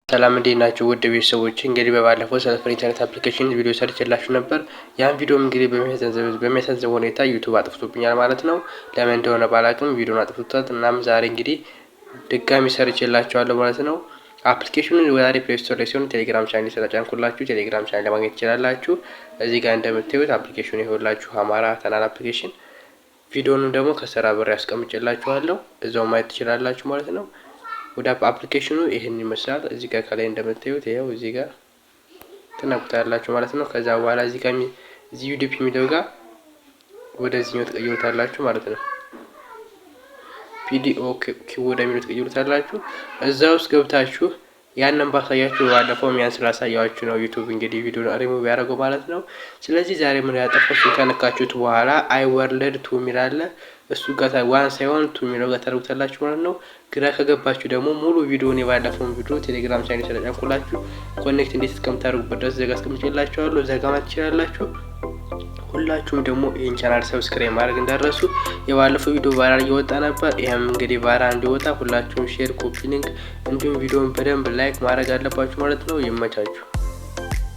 ሰላም፣ እንዴት ናችሁ ውድ ቤተሰቦች? እንግዲህ በባለፈው ስለ free internet application ቪዲዮ ሰርቼላችሁ ነበር። ያን ቪዲዮም እንግዲህ በሚያሳዝን ሁኔታ YouTube አጥፍቶብኛል ማለት ነው። ለምን እንደሆነ ባላቅም ቪዲዮን አጥፍቶታል። እናም ዛሬ እንግዲህ ድጋሚ ሰርቼላችኋለሁ ማለት ነው። Application ኑን ዛሬ Play Store ላይ ሲሆን Telegram channel ስለጫንኩላችሁ Telegram channel ለማግኘት ትችላላችሁ። እዚህ ጋር እንደምታዩት application ኑ ይኸውላችሁ፣ አማራ tunnel application። ቪዲዮንም ደግሞ ከስር አብሬ አስቀምጬላችኋለሁ፣ እዛው ማየት ትችላላችሁ ማለት ነው። ወደ application ኑ ይህን ይመስላል። እዚህ ጋር ከላይ እንደምታዩት ይኸው እዚህ ጋር ትነኩታላችሁ ማለት ነው። ከዛ በኋላ እዚህ ጋር እዚህ UDP የሚለው ጋር ወደዚህኛው ትቀይሩታላችሁ ማለት ነው። PDOQ ወደሚለው ትቀይሩታላችሁ። እዛ ውስጥ ገብታችሁ ያንን ባሳያችሁ፣ ባለፈውም ያን ስላሳያችሁ ነው YouTube እንግዲህ ቪዲዮ ሪሙቭ ያደረገው ማለት ነው። ስለዚህ ዛሬ ምን ያጠፋው፣ እሱን ከነካችሁት በኋላ iWorld 2 የሚል አለ። እሱ ጋር 1 ሳይሆን 2 የሚለው ጋር ታደርጉታላችሁ ማለት ነው። ግራ ከገባችሁ ደግሞ ሙሉ ቪዲዮን፣ የባለፈውን ቪዲዮ Telegram channel ስለጫንኩላችሁ connect እንዴት እስከምታደርጉበት ድረስ እዚጋ አስቀምጬላችኋለሁ። እዛ ጋር ማለት ትችላላችሁ። ሁላችሁም ደግሞ ይህን channel subscribe ማድረግ እንዳትረሱ። የባለፈው ቪዲዮ viral እየወጣ ነበር። ይህም እንግዲህ viral እንዲወጣ ሁላችሁም share፣ copy link እንዲሁም ቪዲዮን በደንብ like ማድረግ አለባችሁ ማለት ነው። ይመቻችሁ።